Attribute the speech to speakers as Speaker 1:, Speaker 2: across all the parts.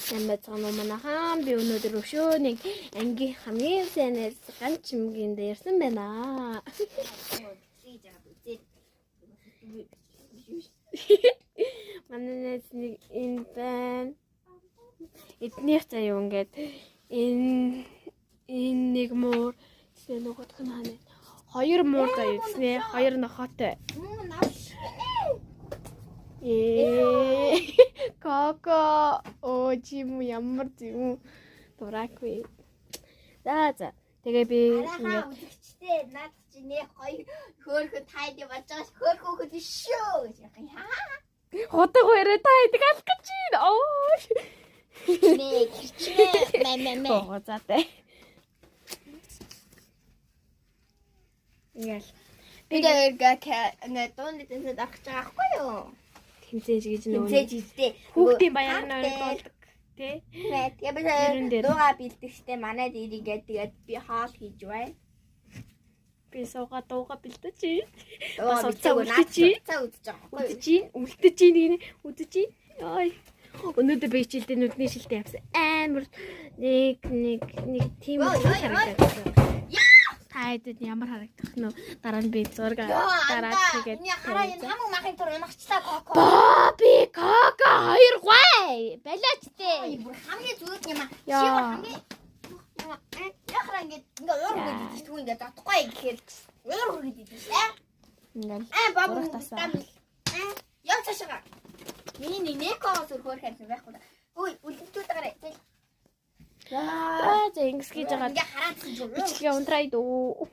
Speaker 1: Сайн байцгаана уу манайхан. Би өнөөдөр өшөө нэг ангийн хамгийн сайн найз ганц чимгийн дээр ярьсан байна. Манай найз нэг энэ байна. Эднийх заа юу ингээд энэ энэ нэг муур тэсээ нөгөөх нь хана. Хоёр муур заа юу тэснэ. Хоёр нохотой. Ээ. Коко оо чи юм ямар юм дураагүй. За за. Тэгээ би
Speaker 2: Арайхаа үзэгчтэй наад чи нэх гоё хөөхөн тайд болж байгаа ш хөөхөн хөхөн шүү гэж яах юм.
Speaker 1: Худаг хоёроо та идэг алах гэж байна. Оо.
Speaker 2: Мэ хичмээ мэ мэ мэ.
Speaker 1: Гоо заатай. Ингээл
Speaker 2: Би тэгээ нэ дууны тэнцээд авах гэж байгаа байхгүй юу?
Speaker 1: Тэмцээж гэж нөгөө
Speaker 2: Тэмцээж хийдээ.
Speaker 1: Хүүхдийн баяр нөрөг болдог тий.
Speaker 2: Тэгээ би
Speaker 1: Тэрэн дээр.
Speaker 2: дууга бэлтгэжтэй манай дээр ингээд тэгээд би хоол хийж байна.
Speaker 1: Би сууга дууга бэлдэж чинь.
Speaker 2: Дууга
Speaker 1: Бас уцаа
Speaker 2: бэлтээгүй
Speaker 1: үлдэж чинь.
Speaker 2: наад уцаа үзэж байгаа байхгүй юу?
Speaker 1: Үдэж чинь, үлдэж чинь гинэ. Үдэж чинь. Ой. Өнөөдөр би хичээлдээ нүдний шилтэй явсан. Амар нэг нэг нэг тийм
Speaker 2: Ой, ой, ой.
Speaker 1: харагдав. Та хэдэд ямар харагдах нь вэ? Дараа нь би зураг дараад тэгээд
Speaker 2: Миний хараа энэ хамаг махын тур унахчлаа коко.
Speaker 1: Баби Коко хоёр гуай. Балиач
Speaker 2: Ой,
Speaker 1: тээ.
Speaker 2: бүр хамгийн зүуд юм аа.
Speaker 1: Яа.
Speaker 2: Чи бүр хамгийн юм аа. Яхаа ингээд ингээ уур хүргээд идэж түүн ингээ додохгүй гэхээр уур хүргээд идэж шээ.
Speaker 1: Ингээл
Speaker 2: Аа баб
Speaker 1: Урах тасаа.
Speaker 2: Аа яв цаашаа. Миний нэг некоос өөр хөөх юмсан байхгүй. Үй үлдчихүүд гараа. Зэл.
Speaker 1: За за ингэс гэж байгаа.
Speaker 2: Ингээ хараад чи юу.
Speaker 1: Бичлэгээ унтраа дөө.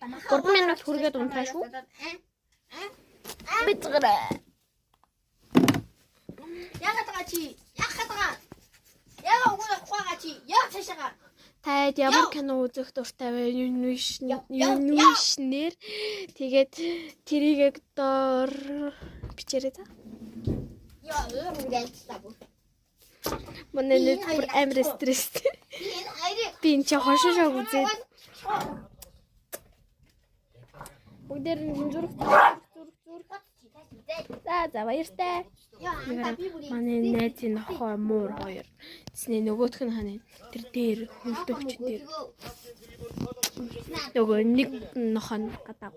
Speaker 1: 3 минут хүргээд унтраа шүү. Бицгэрэ.
Speaker 2: Яагаад байгаа чи? Яагаад байгаа? Яагаад үгүй явахгүй чи? Яв цаашаа.
Speaker 1: Таад ямар
Speaker 2: Яв.
Speaker 1: кино үзэх дуртай вэ?
Speaker 2: Яв, яв,
Speaker 1: Юнишнэр тэгээд тэрийг доор бичээрэй за.
Speaker 2: Яа уур хүргээд альцлаа бүр.
Speaker 1: Манай
Speaker 2: Би
Speaker 1: нэг
Speaker 2: энэ
Speaker 1: бүр
Speaker 2: хоёрыг
Speaker 1: амар
Speaker 2: авчихгүй.
Speaker 1: стресстэй.
Speaker 2: Би энэ хоёрыг
Speaker 1: Би энэ чи хошин шог үзээд бүгдээр нь зураг зураг зураг. За за баяртай. Манай найзын нохой муур хоёр. Тэсний нөгөөх нь хана тэр дээр хөлдөгч дээр нөгөө нэг нохой нь гадаа.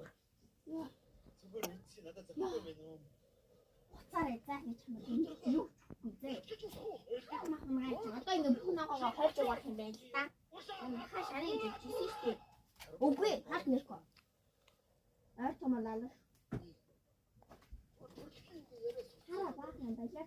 Speaker 2: Уцаарай за гэж юм юу ч үгүй зэ. Одоо ингээ бүх ногоогоо хойж явах юм байна л да. Хаа шарыг гэж хэлсэн шүү дээ. Үгүй хаад нэрхөө. Ойр томоо лалаа. Хараа баах юм баялаа.